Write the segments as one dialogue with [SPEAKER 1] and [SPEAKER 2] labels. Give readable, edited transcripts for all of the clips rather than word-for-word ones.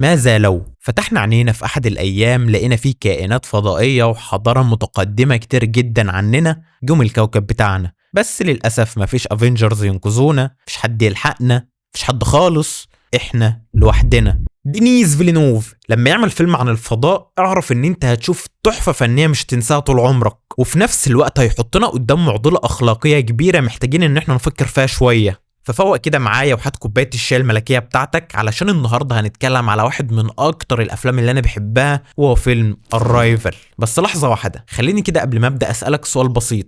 [SPEAKER 1] ماذا لو فتحنا عينينا في أحد الأيام لقينا فيه كائنات فضائية وحضارة متقدمة كتير جدا عننا جم الكوكب بتاعنا، بس للأسف مفيش Avengers ينقذونا، مفيش حد يلحقنا، مفيش حد خالص، احنا لوحدنا. دينيز فيلينوف لما يعمل فيلم عن الفضاء اعرف ان انت هتشوف تحفة فنية مش تنساها طول عمرك، وفي نفس الوقت هيحطنا قدام معضلة أخلاقية كبيرة محتاجين ان احنا نفكر فيها شوية. ففوق كده معايا وهات كوباية الشاي الملكية بتاعتك، علشان النهارده هنتكلم على واحد من اكتر الافلام اللي انا بحبها، وهو فيلم Arrival. بس لحظة واحدة، خليني كده قبل ما ابدا اسالك سؤال بسيط.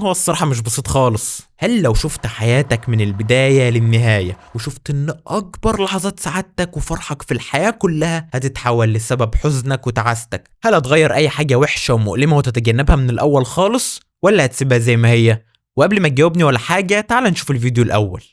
[SPEAKER 1] هو الصراحة مش بسيط خالص. هل لو شفت حياتك من البداية للنهاية وشفت ان اكبر لحظات سعادتك وفرحك في الحياة كلها هتتحول لسبب حزنك وتعاستك، هل هتغير اي حاجة وحشة ومؤلمة وتتجنبها من الاول خالص، ولا هتسيبها زي ما هي؟ وقبل ما تجاوبني ولا حاجة تعال نشوف الفيديو الأول.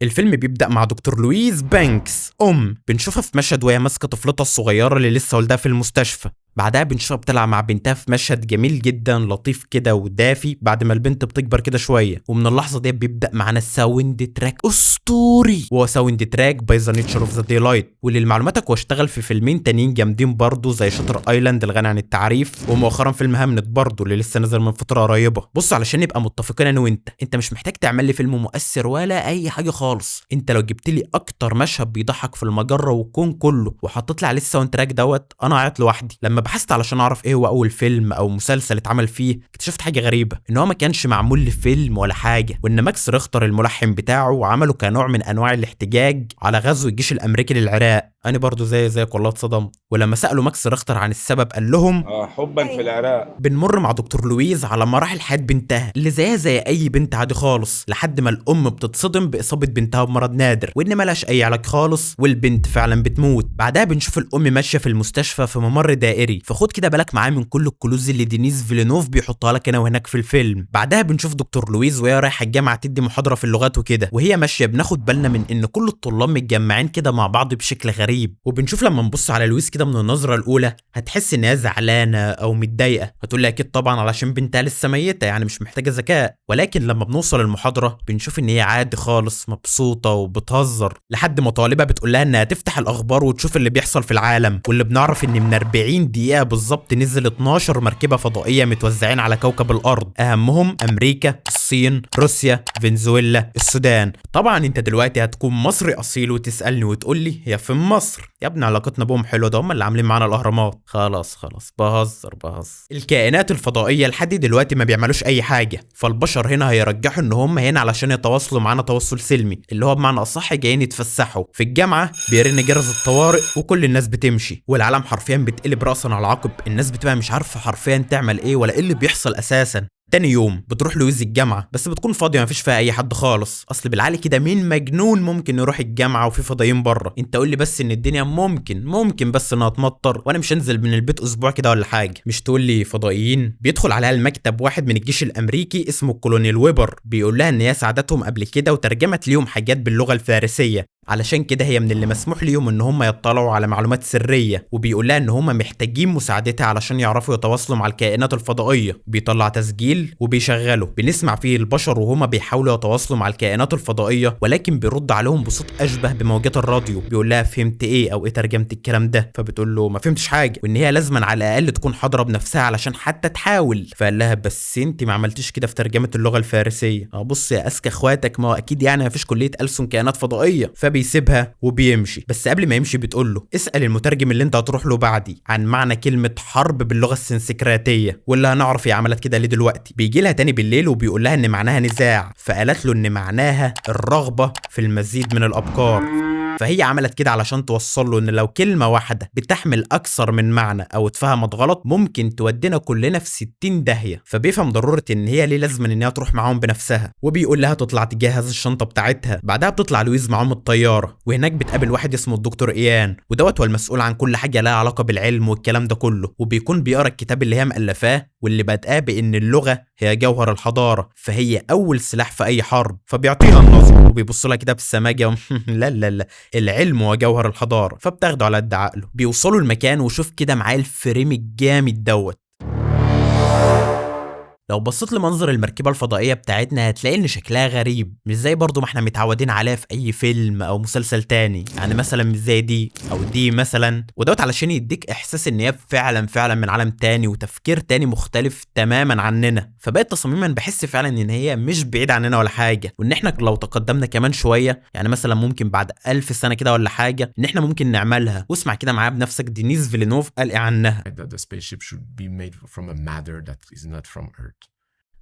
[SPEAKER 1] الفيلم بيبدأ مع دكتور لويز بانكس، أم بنشوفها في مشهد وهي ماسكة طفلتها الصغيرة اللي لسه والدها في المستشفى. بعدها بنشوفها بتلعب مع بنتها في مشهد جميل جدا لطيف كده ودافي بعد ما البنت بتكبر كده شوية. ومن اللحظة دي بيبدأ معانا ال soundtrack أسطوري، وهو soundtrack by The Nature of the Daylight، واللي لمعلوماتك هو اشتغل في فيلمين تانيين جامدين برضه زي Shutter Island الغني عن التعريف، ومؤخرا فيلم هامنت برضه اللي لسه نزل من فترة قريبة. بص، علشان نبقى متفقين انا وانت، انت مش محتاج تعمل لي فيلم مؤثر ولا اي حاجة خالص. انت لو جبت لي اكتر مشهد بيضحك في المجرة والكون كله وحطيت لي عليه ال soundtrack دوت، انا اعيط لوحدي. لما بحثت علشان اعرف ايه هو اول فيلم او مسلسل اتعمل فيه، اكتشفت حاجة غريبة، ان هو ما كانش معمول لفيلم ولا حاجة، وان ماكس ريختر الملحن بتاعه عمله كنوع من انواع الاحتجاج على غزو الجيش الامريكي للعراق. انا برضو زي زيك والله اتصدمت. ولما سالوا ماكس ريختر عن السبب قال لهم
[SPEAKER 2] حبا في العراق.
[SPEAKER 1] بنمر مع دكتور لويز على مراحل حياة بنتها اللي زيها زي اي بنت عادي خالص، لحد ما الام بتتصدم باصابة بنتها بمرض نادر وان ملهاش اي علاج خالص، والبنت فعلا بتموت. بعدها بنشوف الام ماشية في المستشفى في ممر دائري، فخد كده بالك معاه من كل ال clues اللي دينيز فيلينوف بيحطها لك هنا وهناك في الفيلم. بعدها بنشوف دكتور لويز وهي رايحة الجامعة تدي محاضرة في اللغات وكده، وهي ماشية بناخد بالنا من ان كل الطلاب متجمعين كده مع بعض بشكل غريب. وبنشوف لما نبص على لويز كده من النظرة الاولى هتحس ان هي زعلانة او متضايقة، هتقول لي اكيد طبعا علشان بنتها لسه ميته، يعني مش محتاجه ذكاء. ولكن لما بنوصل المحاضرة بنشوف ان هي عادي خالص، مبسوطة وبتهزر، لحد ما طالبه بتقول لها انها تفتح الاخبار وتشوف اللي بيحصل في العالم. واللي بنعرف ان من 40 دقيقة بالظبط نزل 12 مركبة فضائية متوزعين على كوكب الارض، اهمهم امريكا، الصين، روسيا، فنزويلا، السودان. طبعا انت دلوقتي هتكون مصري اصيل وتسالني وتقول لي هي في مصر يا ابني، علاقتنا بهم حلوة، ده هم اللي عاملين معانا الاهرامات. خلاص خلاص بهزر بهزر. الكائنات الفضائية لحد دلوقتي ما بيعملوش اي حاجة، فالبشر هنا هيرجحوا ان هم هنا علشان يتواصلوا معانا تواصل سلمي، اللي هو بمعنى اصح جايين يتفسحوا. في الجامعة بيرن جرس الطوارئ وكل الناس بتمشي، والعالم حرفيا بيتقلب راسا على عقب، الناس بتبقى مش عارفه حرفيا تعمل ايه ولا ايه اللي بيحصل اساسا. تاني يوم بتروح لويز الجامعة، بس بتكون فاضية مفيش فيها أي حد خالص. أصل بالعقل كده مين مجنون ممكن يروح الجامعة وفي فضائيين بره؟ أنت قول لي بس إن الدنيا ممكن بس إنها تمطر وأنا مش هنزل من البيت أسبوع كده ولا حاجة، مش تقول لي فضائيين. بيدخل عليها المكتب واحد من الجيش الأمريكي اسمه الكولونيل ويبر، بيقول لها إن هي ساعدتهم قبل كده وترجمت ليهم حاجات باللغة الفارسية، علشان كده هي من اللي مسموح ليهم ان هم يطلعوا على معلومات سرية. وبيقول لها ان هم محتاجين مساعدتها علشان يعرفوا يتواصلوا مع الكائنات الفضائية. بيطلع تسجيل وبيشغله، بنسمع فيه البشر وهما بيحاولوا يتواصلوا مع الكائنات الفضائية، ولكن بيرد عليهم بصوت اشبه بموجات الراديو. بيقول لها فهمت ايه او ايه ترجمه الكلام ده؟ فبتقول له ما فهمتش حاجة، وان هي لازما على الاقل تكون حاضره بنفسها علشان حتى تحاول. فقال لها بس انت ما عملتيش كده في ترجمه اللغة الفارسية. بص يا اذكى اخواتك، ما هو اكيد يعني ما فيش كليه ألسن كائنات فضائية. فبيسيبها وبيمشي، بس قبل ما يمشي بتقول له اسأل المترجم اللي انت هتروح له بعدي عن معنى كلمة حرب باللغة السنسكريتية، واللي هنعرف هي عملت كده ليه دلوقتي. بيجي لها تاني بالليل وبيقول لها ان معناها نزاع، فقالت له ان معناها الرغبة في المزيد من الأبكار. فهي عملت كده علشان توصل له ان لو كلمة واحدة بتحمل اكثر من معنى او اتفهمت غلط ممكن تودينا كلنا في 60 داهية. فبيفهم ضرورة ان هي ليه لازم انها تروح معاهم بنفسها، وبيقول لها تطلع تجهز الشنطة بتاعتها. بعدها بتطلع لويز معاهم الطيارة، وهناك بتقابل واحد اسمه الدكتور ايان، ودوت هو المسؤول عن كل حاجة لها علاقة بالعلم والكلام ده كله، وبيكون بيقرا الكتاب اللي هي مؤلفاه واللي بادئه بان اللغة هي جوهر الحضارة، فهي اول سلاح في اي حرب. فبيعطيها النظر وبيبص لها كده بالسماجة لا لا لا، العلم هو جوهر الحضارة، فبتاخده على قد عقله. بيوصلوا المكان وشوف كده معاه ال frame الجامد دوت. لو بصيت لمنظر المركبة الفضائية بتاعتنا هتلاقي ان شكلها غريب، مش زي برضو ما احنا متعودين عليها في اي فيلم او مسلسل تاني، يعني مثلا مش زي دي او دي مثلا، ودوت علشان يديك احساس ان هي فعلا فعلا من عالم تاني وتفكير تاني مختلف تماما عننا. فبقت تصاميما بحس فعلا ان هي مش بعيد عننا ولا حاجة، وان احنا لو تقدمنا كمان شوية، يعني مثلا ممكن بعد 1000 سنة كده ولا حاجة، ان احنا ممكن نعملها. واسمع كده معايا بنفسك دينيس فيلينوف قال ايه عنها.
[SPEAKER 2] That the spaceship should be made from a matter that is not from Earth.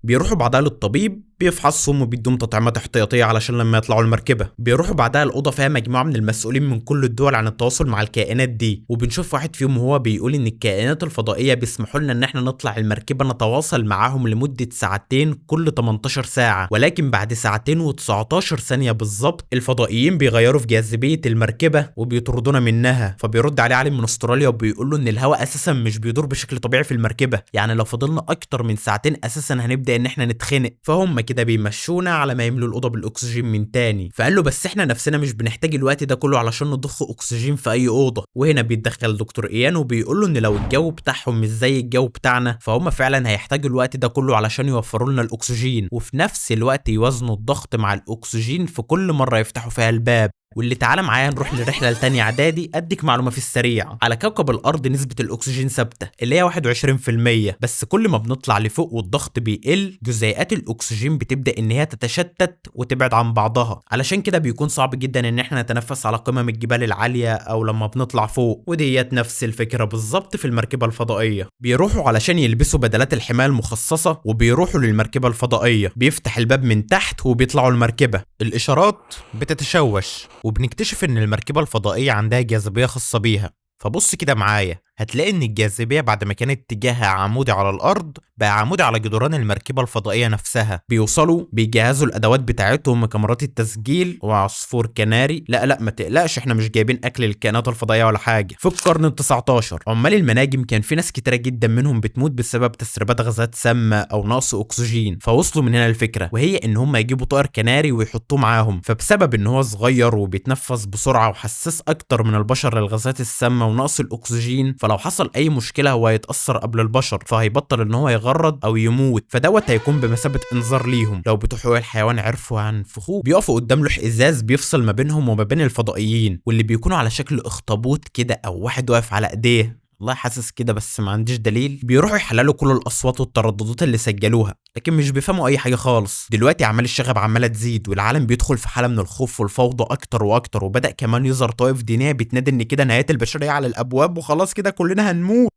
[SPEAKER 1] بيروحوا بعدها للطبيب، بيفحصهم وبيدوهم تطعيمات احتياطيه علشان لما يطلعوا المركبة. بيروحوا بعدها الاوضة فيها مجموعة من المسؤولين من كل الدول عن التواصل مع الكائنات دي، وبنشوف واحد فيهم وهو بيقول ان الكائنات الفضائية بيسمحوا لنا ان احنا نطلع المركبة نتواصل معاهم لمدة ساعتين كل 18 ساعة، ولكن بعد ساعتين و19 ثانية بالظبط الفضائيين بيغيروا في جاذبية المركبة وبيطردونا منها. فبيرد عليه عالم من استراليا وبيقول له ان الهواء اساسا مش بيدور بشكل طبيعي في المركبة، يعني لو فضلنا اكتر من ساعتين اساسا هنبدا ان احنا نتخنق، فهم كده بيمشونا على ما يملوا الاوضة بالاكسجين من تاني. فقال له بس احنا نفسنا مش بنحتاج الوقت ده كله علشان نضخ اكسجين في اي اوضة. وهنا بيتدخل دكتور ايان وبيقول له ان لو الجو بتاعهم مش زي الجو بتاعنا فهم فعلا هيحتاجوا الوقت ده كله علشان يوفروا لنا الاكسجين، وفي نفس الوقت يوازنوا الضغط مع الاكسجين في كل مرة يفتحوا فيها الباب. واللي تعالى معايا نروح للرحلة لتانية اعدادي اديك معلومة في السريع. على كوكب الارض نسبه الاكسجين ثابتة اللي هي 21%، بس كل ما بنطلع لفوق والضغط بيقل جزيئات الاكسجين بتبدا ان هي تتشتت وتبعد عن بعضها، علشان كده بيكون صعب جدا ان احنا نتنفس على قمم الجبال العالية او لما بنطلع فوق. وديت نفس الفكرة بالظبط في المركبة الفضائية. بيروحوا علشان يلبسوا بدلات الحماية المخصصة وبيروحوا للمركبه الفضائية، بيفتح الباب من تحت وبيطلعوا المركبة. الاشارات بتتشوش وبنكتشف ان المركبة الفضائية عندها جاذبية خاصة بيها. فبص كده معايا هتلاقي ان الجاذبية بعد ما كانت اتجاهها عمودي على الارض بقى عمودي على جدران المركبة الفضائية نفسها. بيوصلوا بيجهزوا الادوات بتاعتهم وكاميرات التسجيل وعصفور كناري. لا لا ما تقلقش، احنا مش جايبين اكل للكائنات الفضائية ولا حاجة. في القرن ال19 عمال المناجم كان في ناس كتيرة جدا منهم بتموت بسبب تسريبات غازات سامة او نقص اكسجين، فوصلوا من هنا الفكرة وهي ان هم يجيبوا طائر كناري ويحطوه معاهم. فبسبب ان هو صغير وبيتنفس بسرعة وحساس اكتر من البشر للغازات السامة ونقص الاكسجين، فلو حصل اي مشكلة هو هيتاثر قبل البشر، فهيبطل ان هو يغرد او يموت، فدوت هيكون بمثابة انذار ليهم. لو بتوع حقوق الحيوان عرفوا هينفخوه. بيقفوا قدام لوح ازاز بيفصل ما بينهم وما بين الفضائيين، واللي بيكونوا على شكل اخطبوط كده او واحد واقف على ايديه، والله حاسس كده بس ما عنديش دليل. بيروحوا يحللوا كل الاصوات والترددات اللي سجلوها، لكن مش بيفهموا اي حاجة خالص. دلوقتي اعمال الشغب عماله تزيد والعالم بيدخل في حاله من الخوف والفوضى اكتر واكتر، وبدا كمان يظهر طائف دينية بتنادي ان كده نهاية البشرية على الابواب وخلاص كده كلنا هنموت.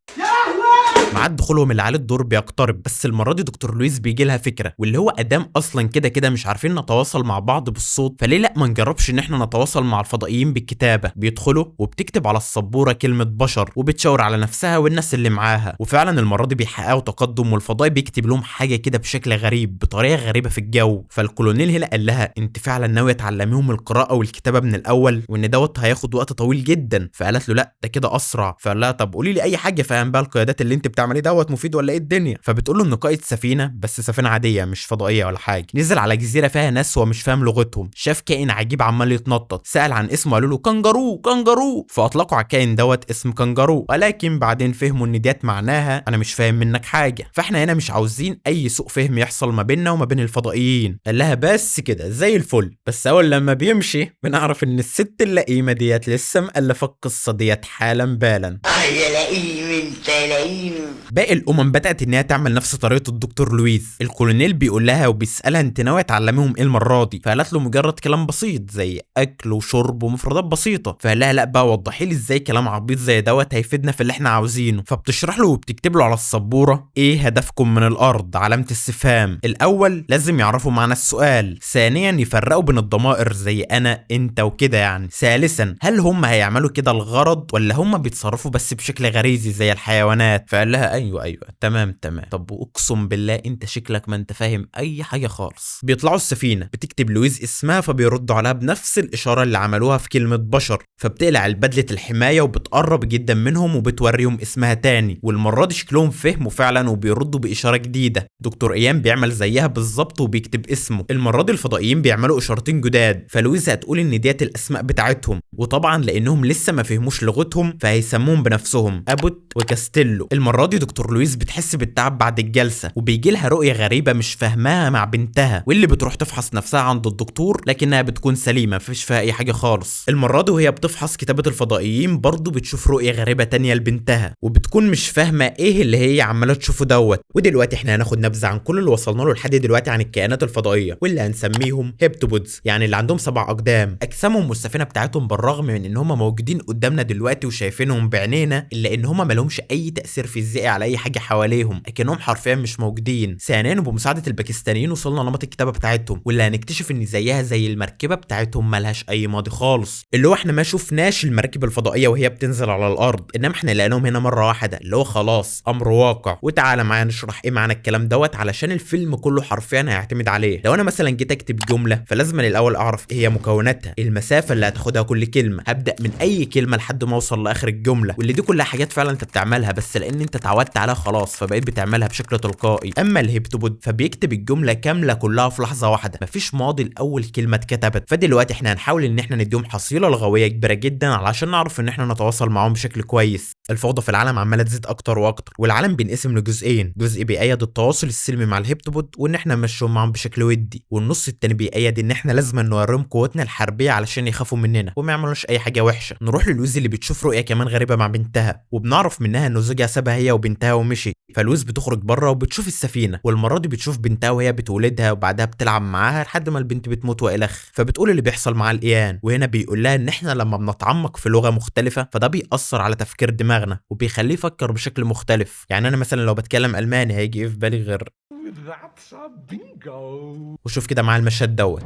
[SPEAKER 1] مع دخولهم اللي على الدور بيقترب، بس المرة دي دكتور لويس بيجي لها فكرة، واللي هو ادام اصلا كده كده مش عارفين نتواصل مع بعض بالصوت، فليه لا ما نجربش ان احنا نتواصل مع الفضائيين بالكتابة. بيدخلوا وبتكتب على السبوره كلمة بشر وبتشاور على نفسها والناس اللي معاها، وفعلا المرة دي بيحققوا تقدم والفضائي بيكتب لهم حاجة كده بشكل غريب بطريقة غريبة في الجو. فالكولونيل هنا قال لها انت فعلا ناوية تعلميهم القراءة والكتابة من الاول وان دوت هياخد وقت طويل جدا؟ فقالت له لا ده كده اسرع. فقال لها طب قولي لي اي حاجة فاهم بقى القيادات اللي انت بتعمليه دوت مفيد ولا ايه الدنيا؟ فبتقول له ان قائد سفينة، بس سفينة عادية مش فضائية ولا حاجة، نزل على جزيرة فيها ناس هو مش فاهم لغتهم، شاف كائن عجيب عمال يتنطط، سال عن اسمه قالوا له كانجارو كانجارو، فاطلقوا على الكائن دوت اسم كانجارو، ولكن بعدين فهموا ان ديت معناها انا مش فاهم منك حاجة، فاحنا هنا مش عاوزين اي سوء فهم يحصل ما بيننا وما بين الفضائيين. قال لها بس كده زي الفل، بس اول لما بيمشي بنعرف ان الست اللئيمه ديت لسه مألفه القصة ديت حالا بالا.
[SPEAKER 3] يا لئيم انت لئيم.
[SPEAKER 1] باقي الامم بدات انها تعمل نفس طريقه الدكتور لويس. الكولونيل بيقول لها وبيسالها انت ناوية تعلميهم ايه المرة دي؟ فقالت له مجرد كلام بسيط زي اكل وشرب ومفردات بسيطة. فقال لها لا بقى وضحي لي ازاي كلام عبيط زي دوت هيفيدنا في اللي احنا عاوزينه. فبتشرح له وبتكتب له على السبوره ايه هدفكم من الارض، علامة استفهام. الاول لازم يعرفوا معنى السؤال، ثانيا يفرقوا بين الضمائر زي انا انت وكده يعني، ثالثا هل هم هيعملوا كده الغرض ولا هم بيتصرفوا بس بشكل غريزي زي الحيوانات؟ فقال لها ايوه ايوه تمام تمام. طب واقسم بالله انت شكلك ما انت فاهم اي حاجة خالص. بيطلعوا السفينة، بتكتب لويز اسمها فبيردوا عليها بنفس الاشارة اللي عملوها في كلمة بشر، فبتقلع البدلة الحماية وبتقرب جدا منهم وبتوريهم اسمها تاني، والمرة دي شكلهم فهموا فعلا وبيردوا باشارة جديدة. دكتور ايان بيعمل زيها بالظبط وبيكتب اسمه. المرة دي الفضائيين بيعملوا اشارتين جداد، فلويز هتقول ان ديت الاسماء بتاعتهم، وطبعا لانهم لسه ما فهموش لغتهم فهيسموهم بنفسهم ابوت وكاستيلو. المرة المرة دي دكتور لويز بتحس بالتعب بعد الجلسة، وبيجي لها رؤية غريبة مش فاهماها مع بنتها، واللي بتروح تفحص نفسها عند الدكتور لكنها بتكون سليمة مفيش فيها اي حاجة خالص. المرة دي وهي بتفحص كتابه الفضائيين برضه بتشوف رؤية غريبة تانية لبنتها، وبتكون مش فاهمه ايه اللي هي عماله تشوفه دوت. ودلوقتي احنا هناخد نبذه عن كل اللي وصلنا له لحد دلوقتي عن الكائنات الفضائية، واللي هنسميهم heptapods، يعني اللي عندهم 7 اقدام. اجسامهم والسفينة بتاعتهم بالرغم من ان هم موجودين قدامنا دلوقتي وشايفينهم بعينينا، الا ان هم مالهمش اي تاثير فيزيائي على اي حاجة حواليهم، لكنهم حرفيا مش موجودين. ثانيا وبمساعده الباكستانيين وصلنا لنمط الكتابة بتاعتهم، واللي هنكتشف ان زيها زي المركبة بتاعتهم مالهاش اي ماضي خالص، اللي هو احنا ما شفناش المراكب الفضائية وهي بتنزل على الارض، انما احنا لقيناهم هنا مرة واحدة، اللي هو خلاص امر واقع. وتعالى معايا نشرح ايه معنى الكلام دوت علشان الفيلم كله حرفيا هيعتمد عليه. لو انا مثلا جيت اكتب جملة فلازم الاول اعرف ايه هي مكوناتها، المسافة اللي هتاخدها كل كلمة، هبدا من اي كلمة لحد ما اوصل لاخر الجملة، واللي دي كلها حاجات فعلا انت بتعملها بس لان انت اتعودت عليها خلاص فبقيت بتعملها بشكل تلقائي. اما ال heptapod فبيكتب الجملة كاملة كلها في لحظة واحدة، مفيش ماضي لاول كلمة اتكتبت. فدلوقتي احنا هنحاول ان احنا نديهم حصيله لغوية كبيرة جدا علشان نعرف ان احنا نتواصل معاهم بشكل كويس. الفوضى في العالم عماله تزيد اكتر واكتر، والعالم بينقسم لجزئين، جزء بيأيد التواصل السلمي مع ال heptapod وان احنا نمشيهم معاهم بشكل ودي، والنص التاني بيأيد ان احنا لازم نوريهم قوتنا الحربية علشان يخافوا مننا وما يعملوش اي حاجة وحشة. نروح للويز اللي بتشوف رؤية كمان غريبة مع بنتها، وبنعرف منها ان زوجها سابها هي وبنتها ومشي. فلويز بتخرج بره وبتشوف السفينة، والمرة دي بتشوف بنتها وهي بتولدها وبعدها بتلعب معاها لحد ما البنت بتموت والخ. فبتقول اللي بيحصل مع الايان، وهنا بيقول لها ان احنا لما بنتعمق في لغة مختلفة فده بيأثر على تفكير دماغنا وبيخليه يفكر بشكل مختلف. يعني انا مثلا لو بتكلم الماني هيجي ايه في بالي غير وشوف كده مع المشهد دوت.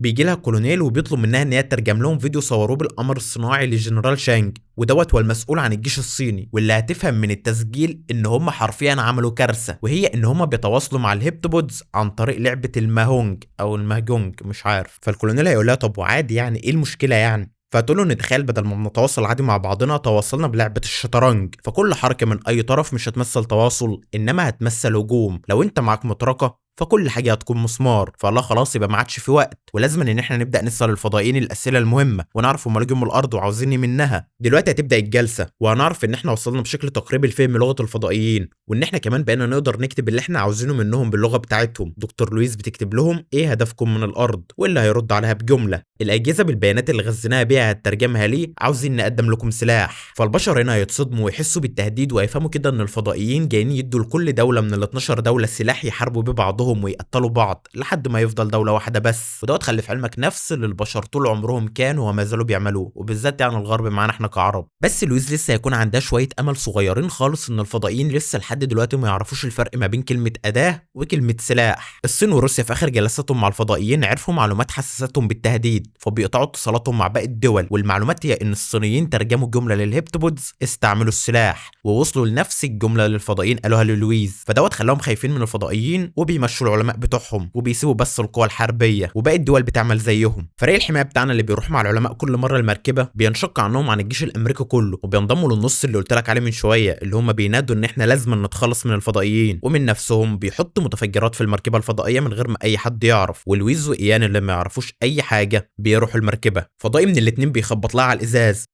[SPEAKER 1] بيجي لها كولونيل وبيطلب منها ان هي تترجم لهم فيديو صوروه بالقمر الصناعي للجنرال شانج، ودوت هو المسؤول عن الجيش الصيني، واللي هتفهم من التسجيل ان هم حرفيا عملوا كارثة، وهي ان هم بيتواصلوا مع ال heptapods عن طريق لعبه الماهونج او الماهجونج مش عارف. فالكولونيل هيقول لها طب وعادي يعني ايه المشكلة يعني؟ فتقول له نتخيل بدل ما بنتواصل عادي مع بعضنا تواصلنا بلعبه الشطرنج، فكل حركة من اي طرف مش هتمثل تواصل انما هتمثل هجوم، لو انت معاك مطرقه فكل حاجة هتكون مسمار. فالله خلاص يبقى ما عادش في وقت، ولازم ان احنا نبدا نسال الفضائيين الاسئلة المهمة ونعرف هم جم الارض وعاوزين منها. دلوقتي هتبدا الجلسة وهنعرف ان احنا وصلنا بشكل تقريبي لفهم لغة الفضائيين، وان احنا كمان بقينا نقدر نكتب اللي احنا عاوزينه منهم باللغة بتاعتهم. دكتور لويز بتكتب لهم ايه هدفكم من الارض، واللي هيرد عليها بجملة الاجهزة بالبيانات اللي غزيناها بيها هترجمها ليه، عاوزين نقدم لكم سلاح. فالبشر هنا هيتصدموا ويحسوا بالتهديد وهيفهموا كده ان الفضائيين جايين يدوا لكل دولة من ال 12 دولة سلاح يحاربوا بيه بعضهم ويقتلوا بعض لحد ما يفضل دولة واحدة بس. ودوت خلي في علمك نفس اللي البشر طول عمرهم كانوا وما زالوا بيعملوه، وبالذات يعني الغرب معانا احنا كعرب. بس لويز لسه هيكون عندها شوية امل صغيرين خالص ان الفضائيين لسه لحد دلوقتي ما يعرفوش الفرق ما بين كلمة اداه وكلمه سلاح. الصين وروسيا في اخر جلساتهم مع الفضائيين عرفوا معلومات حسستهم بالتهديد، فبيقطعوا اتصالاتهم مع باقي الدول، والمعلومات هي ان الصينيين ترجموا جملة لل heptapods استعملوا السلاح، ووصلوا لنفس الجملة اللي الفضائيين قالوها للويز. فدوت خلاهم خايفين من الفضائيين وبيمشوا العلماء بتوعهم وبيسيبوا بس القوى الحربية، وباقي الدول بتعمل زيهم. فريق الحماية بتاعنا اللي بيروح مع العلماء كل مرة المركبة بينشق عنهم عن الجيش الامريكي كله، وبينضموا للنص اللي قلت لك عليه من شوية اللي هم بينادوا ان احنا لازم نتخلص من الفضائيين، ومن نفسهم بيحطوا متفجرات في المركبة الفضائية من غير ما اي حد يعرف. ولويز وايان اللي ما يعرفوش اي حاجة بيروحوا المركبة. فضائي من الاتنين بيخبط لها على الازاز،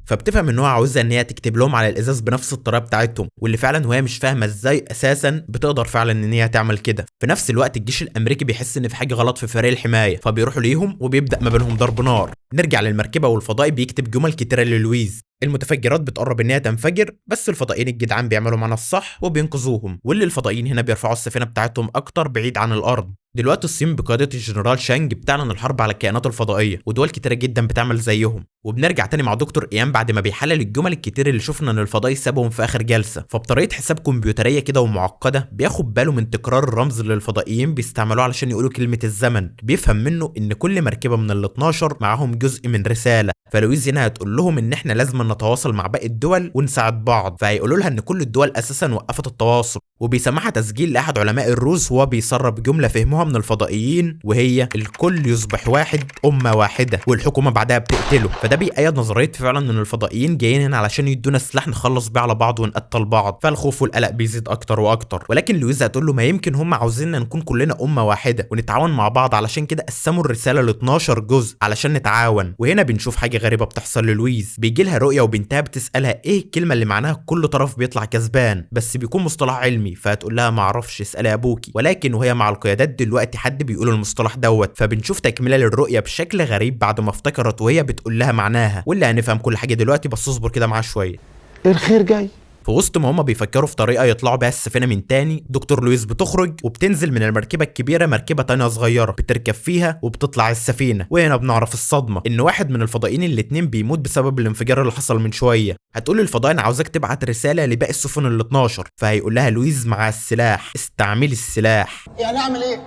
[SPEAKER 1] فبتفهم ان هو عاوزها ان هي تكتب لهم على الازاز بنفس الطريقة بتاعتهم، واللي فعلا وهي مش فاهمه ازاي اساسا بتقدر فعلا ان هي تعمل كده. في نفس الوقت الجيش الامريكي بيحس ان في حاجة غلط في فريق الحماية، فبيروحوا ليهم وبيبدا ما بينهم ضرب نار. نرجع للمركبه والفضائي بيكتب جمل كتيرة للويز. المتفجرات بتقرب ان هي تنفجر، بس الفضائيين الجدعان بيعملوا معانا الصح وبينقذوهم، واللي الفضائيين هنا بيرفعوا السفينة بتاعتهم اكتر بعيد عن الارض. دلوقتي الصين بقيادة الجنرال شانج بتعلن الحرب على الكائنات الفضائية، ودول كتيرة جدا بتعمل زيهم. وبنرجع تاني مع دكتور ايان بعد ما بيحلل الجمل الكتير اللي شفنا ان الفضائي سابهم في اخر جلسه، فبطريقه حساب كمبيوتريه كده ومعقدة بياخد باله من تكرار الرمز اللي الفضائيين بيستعملوه علشان يقولوا كلمة الزمن. بيفهم منه ان كل مركبة من ال 12 معاهم جزء من رسالة، فلويز هنا هتقول لهم ان احنا لازم نتواصل مع باقي الدول ونساعد بعض، فهيقولوا لها ان كل الدول اساسا وقفت التواصل. وبيسمعها تسجيل لاحد علماء الروس وهو بيسرب جملة فهموها سمعوها من الفضائيين، وهي الكل يصبح واحد، امه واحدة، والحكومة بعدها بتقتله. فده بيأيد نظرية فعلا ان الفضائيين جايين هنا علشان يدونا سلاح نخلص بيه على بعض ونقتل بعض، فالخوف والقلق بيزيد اكتر واكتر. ولكن لويز هتقول له ما يمكن هم عاوزيننا نكون كلنا امه واحدة ونتعاون مع بعض، علشان كده قسموا الرسالة ل 12 جزء علشان نتعاون. وهنا بنشوف حاجة غريبة بتحصل للويز، بيجي لها رؤية وبنتها بتسالها ايه الكلمة اللي معناها كل طرف بيطلع كسبان، بس بيكون مصطلح علمي، فهتقول لها معرفش اسالي ابوكي. ولكن وهي مع القيادات دلوقتي حد بيقول المصطلح دوت، فبنشوف تكمله للرؤية بشكل غريب بعد ما افتكرت وهي بتقول لها معناها، واللي هنفهم كل حاجة دلوقتي، بس اصبر كده معاه شوية.
[SPEAKER 4] الخير جاي.
[SPEAKER 1] في وسط ما هما بيفكروا في طريقه يطلعوا بيها السفينة من تاني، دكتور لويس بتخرج وبتنزل من المركبة الكبيرة مركبة تانية صغيرة بتركب فيها وبتطلع السفينة. وهنا بنعرف الصدمة ان واحد من الفضائيين الاتنين بيموت بسبب الانفجار اللي حصل من شوية. هتقول للفضائي انا عاوزاك تبعت رسالة لباقي السفن ال 12، فهيقول لها لويز مع السلاح، استعملي السلاح.
[SPEAKER 4] يعني اعمل ايه؟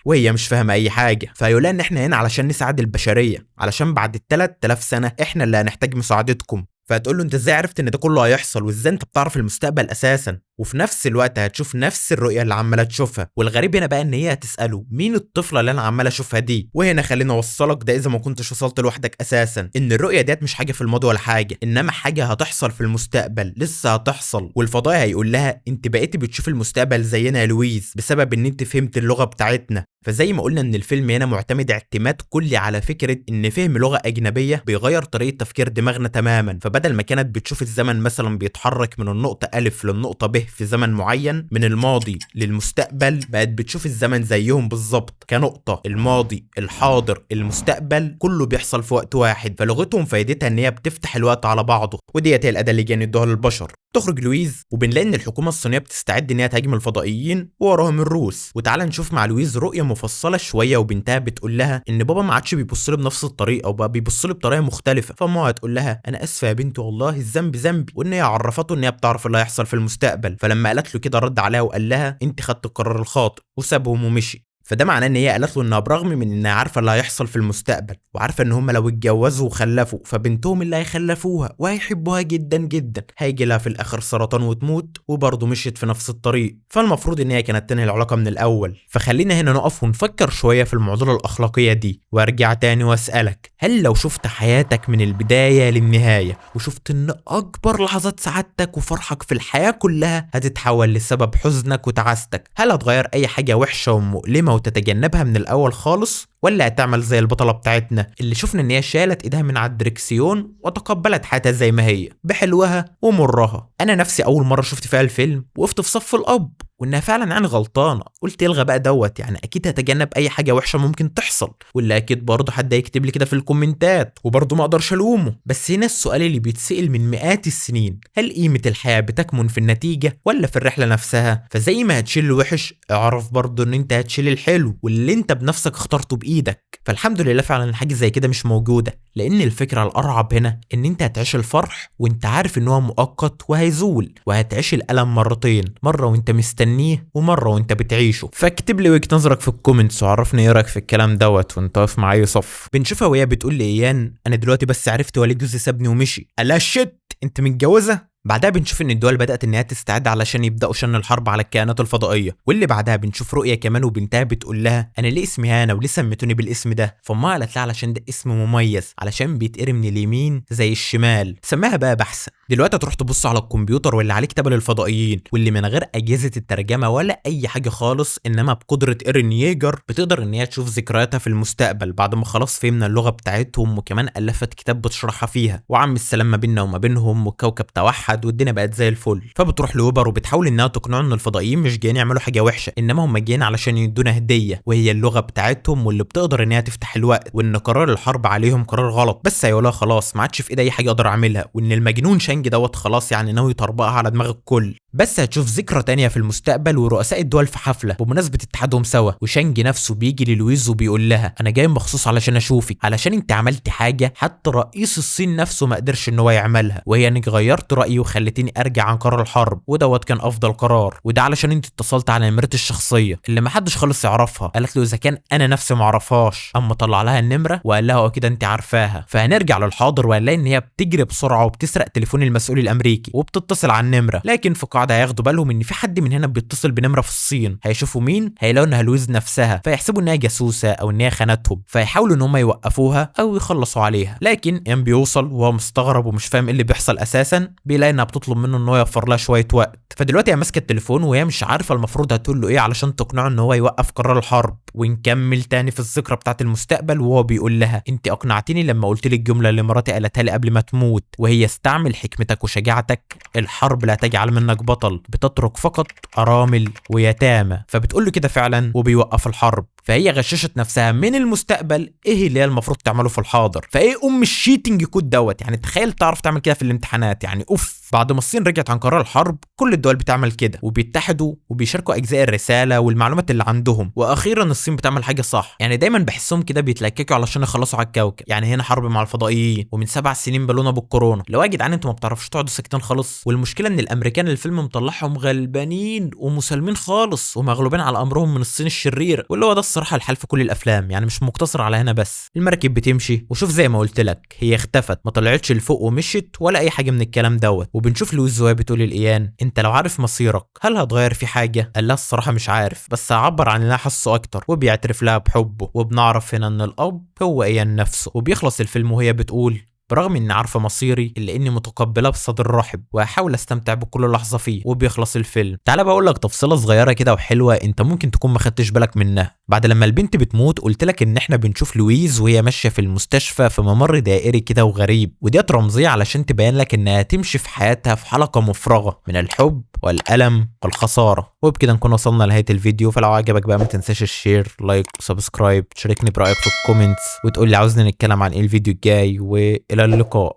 [SPEAKER 1] وهي مش فاهمه اي حاجة، فهيقول لها ان احنا هنا علشان نساعد البشرية، علشان بعد 3000 سنة احنا اللي هنحتاج مساعدتكم. فهتقول له انت ازاي عرفت ان ده كله هيحصل، وازاي انت بتعرف المستقبل اساسا؟ وفي نفس الوقت هتشوف نفس الرؤية اللي عماله تشوفها. والغريب هنا بقى ان هي هتساله مين الطفلة اللي انا عماله اشوفها دي؟ وهنا خلينا اوصلك ده اذا ما كنتش وصلت لوحدك اساسا، ان الرؤية ديت مش حاجة في الماضي ولا حاجة، انما حاجة هتحصل في المستقبل، لسه هتحصل. والفضائي هيقول لها انت بقيتي بتشوف المستقبل زينا يا لويز بسبب ان انت فهمت اللغة بتاعتنا. فزي ما قلنا ان الفيلم هنا معتمد اعتماد كلي على فكرة ان فهم لغة اجنبية بيغير طريقه تفكير دماغنا تماما. فبدل ما كانت بتشوف الزمن مثلا بيتحرك من النقطة الف للنقطة ب في زمن معين من الماضي للمستقبل، بقت بتشوف الزمن زيهم بالظبط كنقطه، الماضي الحاضر المستقبل كله بيحصل في وقت واحد. فلغتهم فايدتها ان هي بتفتح الوقت على بعضه، وديت هي الاداة اللي جايين يدوها للبشر. تخرج لويز وبنلاقي ان الحكومة الصينية بتستعد ان هي تهاجم الفضائيين ووراهم الروس. وتعالى نشوف مع لويز رؤية مفصلة شوية، وبنتها بتقول لها ان بابا ما عادش بيبص لي بنفس الطريقة وبقى بيبص لي بطريقة مختلفة. فماما هتقول لها انا اسفه يا بنتي والله الذنب ذنبي، وان هي عرفته ان هي بتعرف اللي هيحصل في المستقبل. فلما قالت له كده رد عليها وقال لها انت خدت القرار الخاطئ، وسابهم ومشي. فده معناه ان هي قالت له انها برغم من انها عارفه اللي هيحصل في المستقبل، وعارفه ان هم لو اتجوزوا وخلفوا فبنتهم اللي هيخلفوها وهيحبوها جدا جدا هيجي لها في الاخر سرطان وتموت، وبرضه مشيت في نفس الطريق. فالمفروض ان هي كانت تنهي العلاقة من الاول. فخلينا هنا نقف ونفكر شوية في المعضلة الاخلاقية دي، وارجع تاني واسالك هل لو شفت حياتك من البداية للنهاية وشفت ان اكبر لحظات سعادتك وفرحك في الحياة كلها هتتحول لسبب حزنك وتعاستك، هل هتغير اي حاجة وحشة ومؤلمة وتتجنبها من الاول خالص، ولا هتعمل زي البطلة بتاعتنا اللي شفنا ان هي شالت ايدها من على الدركسيون وتقبلت حياتها زي ما هي بحلوها ومرها؟ انا نفسي اول مرة شفت فيها الفيلم وقفت في صف الاب وانها فعلا يعني غلطانة، قلت الغى بقى دوت، يعني اكيد هتجنب اي حاجة وحشة ممكن تحصل، واللي اكيد برضه حد هيكتب لي كده في الكومنتات وبرضه ما اقدرش الومه. بس هنا السؤال اللي بيتسال من مئات السنين، هل قيمة الحياة بتكمن في النتيجة ولا في الرحلة نفسها؟ فزي ما هتشيل الوحش اعرف برضه ان انت هتشيل الحلو واللي انت بنفسك اخترته بايدك. فالحمد لله فعلا حاجة زي كده مش موجودة، لان الفكرة الارعب هنا ان انت هتعيش الفرح وانت عارف ان هو مؤقت وهيزول، وهتعيش الالم مرتين، مرة وانت مستنيه ومرة وانت بتعيشه. فاكتب لي وجهه نظرك في ال comments وعرفني ايه رايك في الكلام دوت وانت واقف مع اي صف. بنشوفها وهي بتقول لايان انا دلوقتي بس عرفت وليد جوزي سابني ومشي، قال لها shit انت متجوزة؟ بعدها بنشوف ان الدول بدات انها تستعد علشان يبداوا شن الحرب على الكائنات الفضائية. واللي بعدها بنشوف رؤية كمان وبنتها بتقول لها انا ليه اسمي هانا وليه سميتوني بالاسم ده؟ فامها قالت لها علشان ده اسم مميز، علشان بيتقري من اليمين زي الشمال، سماها بقى بحثا. دلوقتي هتروح تبص على الكمبيوتر واللي عليه كتاب للفضائيين، واللي من غير اجهزة الترجمة ولا اي حاجة خالص، انما بقدره ايرين ييجر بتقدر ان هي تشوف ذكرياتها في المستقبل بعد ما خلاص فهمنا اللغة بتاعتهم، وكمان الفت كتاب بتشرحها فيها، وعم السلام ما بيننا وما بينهم، والكوكب توحد والدنيا بقت زي الفل. فبتروح لوبر وبتحاول انها تقنعه ان الفضائيين مش جايين يعملوا حاجة وحشة، انما هم جايين علشان يدونا هديه وهي اللغة بتاعتهم واللي بتقدر انها تفتح الوقت، وان قرار الحرب عليهم قرار غلط. بس هيقولها خلاص ما عادش في ايدي اي حاجة اقدر اعملها، وان المجنون شانج دوت خلاص يعني ناوي يطربقها على دماغ الكل. بس هتشوف ذكرى تانية في المستقبل ورؤساء الدول في حفلة بمناسبة اتحادهم سوا، وشانج نفسه بيجي للويز وبيقول لها انا جاي مخصوص علشان اشوفك، علشان انت عملتي حاجة حتى رئيس الصين نفسه ما قدرش ان هو يعملها، وهي انك غيرت رايي وخلتني ارجع عن قرار الحرب، ودوت كان افضل قرار، وده علشان انت اتصلت على نمرتي الشخصية اللي ما حدش خالص يعرفها. قالت له اذا كان انا نفسي ما اعرفهاش، اما طلع لها النمرة وقال لها كده انت عارفاها. فهنرجع للحاضر وهنلاقي ان هي بتجري بسرعة وبتسرق تليفون المسؤول الامريكي وبتتصل على النمرة، لكن في قاعة القاعدة هياخدوا بالهم ان في حد من هنا بيتصل بنمره في الصين. هيشوفوا مين؟ هيلاقوا انها لويز نفسها، فيحسبوا انها جاسوسه او ان هي خانتهم، فيحاولوا ان هم يوقفوها او يخلصوا عليها. لكن ايان بيوصل وهو مستغرب ومش فاهم ايه اللي بيحصل اساسا. بيلاقي انها بتطلب منه ان هو يوفر لها شوية وقت. فدلوقتي هي ماسكه التليفون وهي مش عارفه المفروض هتقول له ايه علشان تقنعه ان هو يوقف قرار الحرب. ونكمل تاني في الذكرى بتاعت المستقبل وهو بيقول لها انت اقنعتني لما قلت لي الجملة اللي مراتي قالتها لي قبل ما تموت، وهي استعمل حكمتك وشجاعتك، الحرب لا تجعل منك بطل، بتترك فقط ارامل ويتامى. فبتقول له كده فعلا وبيوقف الحرب. فهي غششت نفسها من المستقبل ايه اللي هي المفروض تعمله في الحاضر. فايه ام ال cheating code دوت؟ يعني تخيل تعرف تعمل كده في الامتحانات، يعني اوف. بعد ما الصين رجعت عن قرار الحرب كل الدول بتعمل كده وبيتحدوا وبيشاركوا اجزاء الرسالة والمعلومات اللي عندهم. واخيرا الصين بتعمل حاجة صح، يعني دايما بحسهم كده بيتلككوا علشان يخلصوا على الكوكب. يعني هنا حرب مع الفضائيين، ومن 7 سنين بالونه بالكورونا. لو يا جدعان انتوا ما بتعرفوش تقعدوا ساكتين خالص. والمشكلة ان الامريكان الفيلم مطلعهم غلبانين ومسالمين خالص ومغلوبين على امرهم من الصين الشريرة، واللي هو ده الصراحة الحال في كل الافلام، يعني مش مقتصر على هنا بس. المركب بتمشي، وشوف زي ما قلت لك هي اختفت، ما طلعتش لفوق ومشيت ولا اي حاجة من الكلام دوت. وبنشوف لويز وهي بتقول لايان انت لو عارف مصيرك هل هتغير في حاجة؟ قال لها الصراحة مش عارف، بس هعبر عن اللي انا حاسه اكتر. وبيعترف لها بحبه، وبنعرف هنا ان الاب هو ايان نفسه. وبيخلص الفيلم وهي بتقول برغم اني عارفه مصيري الا اني متقبله بصدر رحب وهحاول استمتع بكل لحظة فيه. وبيخلص الفيلم. تعالى بقول لك تفصيله صغيرة كده وحلوه انت ممكن تكون ما خدتش بالك منها. بعد لما البنت بتموت قلت لك ان احنا بنشوف لويز وهي ماشية في المستشفى في ممر دائري كده وغريب، وديت رمزية علشان تبين لك انها تمشي في حياتها في حلقة مفرغة من الحب والالم والخسارة. وبكده نكون وصلنا لنهاية الفيديو. فلو عجبك بقى ما تنساش ال share، like، subscribe، تشاركني برايك في ال comments، وتقول لي عاوزني نتكلم عن ايه الفيديو الجاي. والى اللقاء.